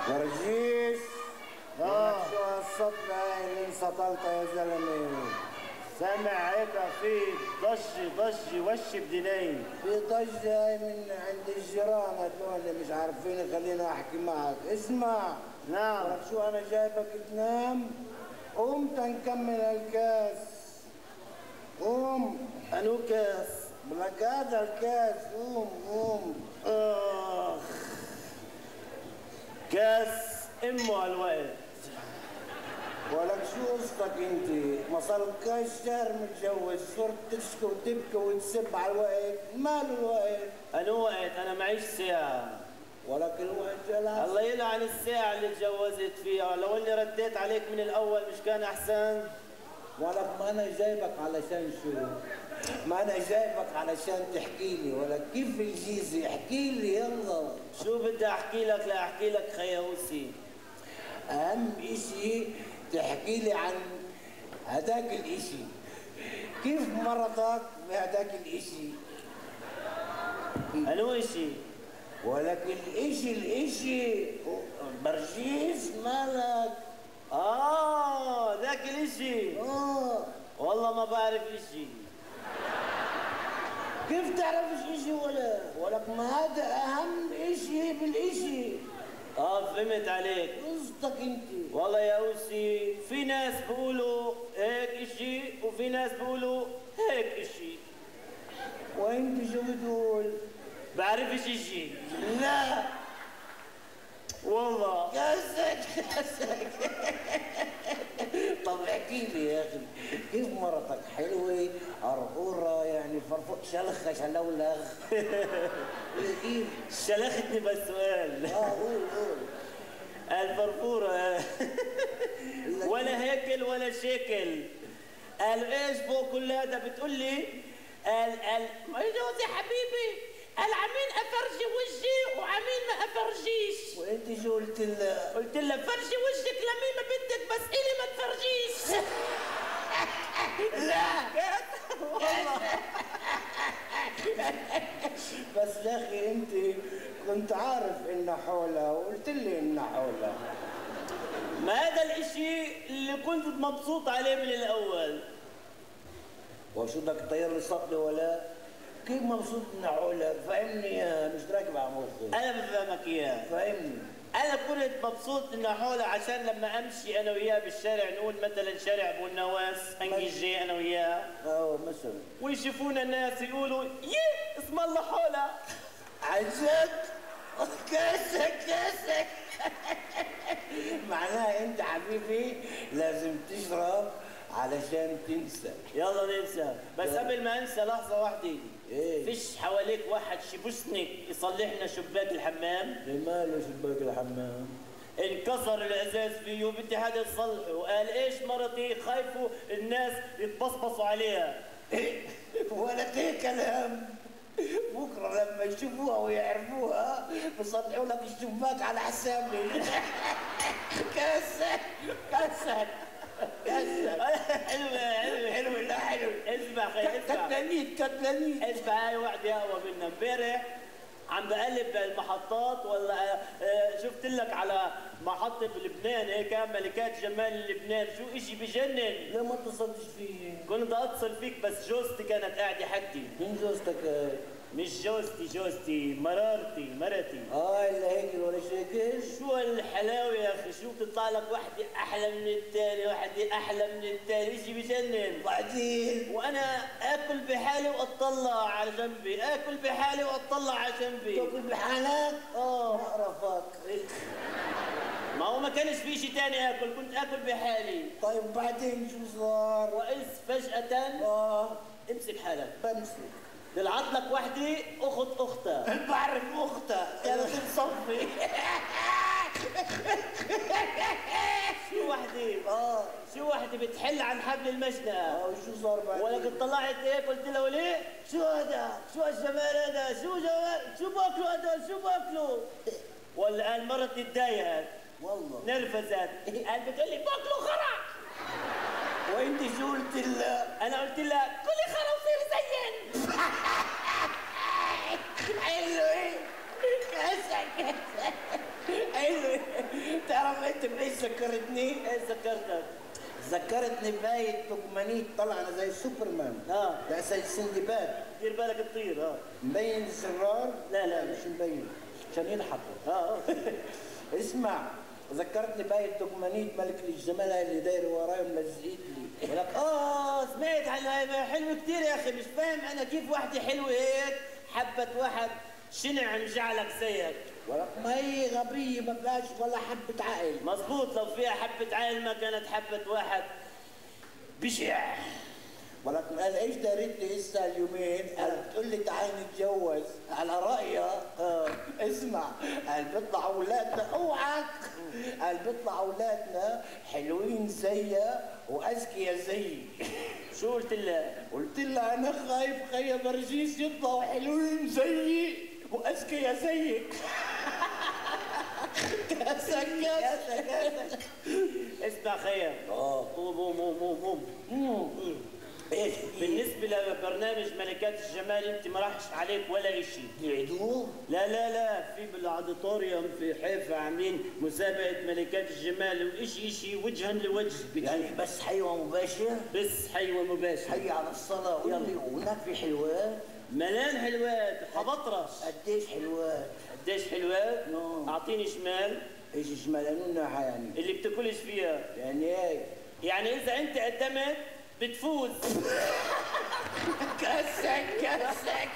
برجيس، شو هالسطلة هاي اللي انسطلتها يا زلمة؟ سامع هيك في ضجة ضجة وش بدي. في ضجة هاي من عند الجيران هدول اللي مش عارفين. خليني احكي معك. اسمع. نعم. شو انا جايبك تنام؟ قوم تنكمل الكاس. قوم. انو كاس؟ لك هذا الكاس. قوم قوم. اخ كاس امه هالوقت. ولك شو قصتك انت؟ ما صارلكش شهر متجوز، صرت تشكي وتبكي وتسب على الوقت، ماله الوقت؟ انو وقت؟ انا معيش ساعة. ولك الوقت جلس. الله يلعن الساعة اللي تجوزت فيها، لو اني رديت عليك من الأول مش كان أحسن؟ ولك ما أنا جايبك علشان شو؟ ما أنا جايبك علشان تحكي لي، ولك كيف الجيزة؟ احكي لي يلا. شو بدي أحكي لك؟ لا أحكي لك خياوسي. أهم إشي تحكي لي عن هداك الإشي، كيف مرتك بهداك الإشي؟ أنو إشي؟ ولك الإشي الإشي برجيس مالك؟ ذاك الإشي. والله ما بعرف إشي. كيف تعرفش إشي ولا؟ ولك ما هذا أهم إشي بالإشي. فهمت عليك. قصدك انت. والله يا اوسي في ناس بيقولوا هيك اشي وفي ناس بيقولوا هيك اشي. وانت شو بتقول؟ بعرفش اشي. لا والله. كاسك كاسك. طب احكي لي يا اخي، كيف مرتك؟ حلوة؟ قرقوره يعني فرفوق شلخه شلولخ؟ كيف؟ شلختني بالسؤال. قول قول. الفرفوره ولا هيكل ولا شكل. قال ايش فوق كل هذا بتقول لي؟ قال ما جوزي حبيبي، قال عمين افرجي وجهي وعمين ما افرجيش. وانت شو قلت لها؟ قلت لها فرجي وجهك لمين ما بدك بس الي ما تفرجيش. لا والله. بس يا اخي انت كنت عارف ان حولها وقلت لي ان حولها. ما هذا الاشي اللي كنت مبسوط عليه من الاول. وشو بدك تطير لي سطلي ولا؟ كيف مبسوط من حولها؟ فهمني اياها، مش راكب على مخي. انا بفهمك اياها. فهمني. انا كنت مبسوط انه حولها عشان لما امشي انا وياه بالشارع، نقول مثلا شارع ابو النواس انجي انا وياه. مثلا. ويشوفونا الناس يقولوا يه اسم الله حولها. عن جد؟ كاسك كاسك. معناها انت حبيبي لازم تشرب علشان تنسى. يلا ننسى، بس قبل ما انسى لحظة واحدة. ايه؟ فيش حواليك واحد شبوسنك يصلح لنا شباك الحمام؟ لماله شباك الحمام؟ انكسر الازاز فيه وبدي حدا يصلحه، وقال ايش مرتي خايفوا الناس يتبصبصوا عليها. ولا هيك كلام. بكره لما يشوفوها ويعرفوها بيصلحوا لك الشباك على حسابي. كاسك كاسك كاسك. حلو حلو حلو. لا حلو. اسمع خي اسمع. كتلانيت كتلانيت. اسمع هاي وحده اقوى منا. امبارح عم بقلب بالمحطات ولا شفت لك على محطة بلبنان هيك ملكات جمال لبنان، شو اشي بجنن. ليه ما اتصلتش فيي؟ كنت اتصل فيك بس جوزتي كانت قاعدة حدي. مين جوزتك؟ مش جوزتي، جوزتي مرارتي، مرتي. اللي هيك ولا شيكل. شو هالحلاوه يا اخي، شو بتطلع لك وحده احلى من الثاني، وحده احلى من الثاني، شيء بجنن. وبعدين وانا اكل بحالي واطلع على جنبي، اكل بحالي واطلع على جنبي. تاكل بحالك؟ مقرفك. ما هو ما كانش في شيء ثاني اكل، كنت اكل بحالي. طيب وبعدين شو صار؟ واذ فجأة امسك حالك. بمسك. طلعت لك وحده اخت اختها. بعرف اختها كانت مصفي. شو وحده؟ شو وحده بتحل عن حبل المشنقه. شو صار بعدين؟ ولك طلعت هيك قلت لها وليه؟ شو هذا؟ شو هالجمال هذا؟ شو جمال؟ شو باكلوا هذول؟ شو باكلوا؟ ولا قال مرتي تضايقت والله، نرفزت، قال بتقول لي باكلوا خرا. وانت شو قلت لها؟ انا قلت لها كلي خرا وصيري زيي. انت بايش ذكرتني؟ ايش ذكرتك؟ ذكرتني باية دوكمانيت طلعنا زي سوبرمان. ده زي سندباد. دير بالك تطير. مبين الزرار؟ لا لا مش مبين عشان يضحكوا. اسمع، ذكرتني باية دوكمانيت ملك الجمال اللي داير وراي وملزقت لي. ولك سمعت عنها، حلو كثير يا اخي. مش فاهم انا كيف وحده حلوة هيك حبت واحد شنع مجعلك زيك. ولك ما هي غبية، ما فيهاش ولا حبة عقل. مظبوط، لو فيها حبة عقل ما كانت حبة واحد بشع. ولك قال ايش دارت لي هسه اليومين؟ قال بتقول لي تعال نتجوز على رأيها. اسمع، قال بيطلع اولادنا، اوعك، قال بيطلع اولادنا حلوين زيها واذكياء زيي. شو قلت لها؟ قلت لها انا خايف خيا برجيس يطلعوا حلوين زيي واذكياء زيك. كاسك كاسك. اسمع خيا. قوم قوم قوم قوم. ايش؟ بالنسبة لبرنامج ملكات الجمال انت ما راحش عليك ولا شيء. يعيدوه؟ لا لا لا، في بال auditorium في حيفا عاملين مسابقة ملكات الجمال وإشي إشي وجها لوجه. يعني بس حي ومباشر؟ بس حي ومباشر. حي على الصلاة. يلا، وهناك في حلوات؟ ملان حلوات، حبطرش. قديش حلوات؟ قديش حلوات؟ اعطيني شمال. ايش شمال؟ انو ناحية يعني؟ اللي بتاكلش فيها. يعني ايه؟ يعني إذا أنت قدمت بتفوز. كاسك كاسك.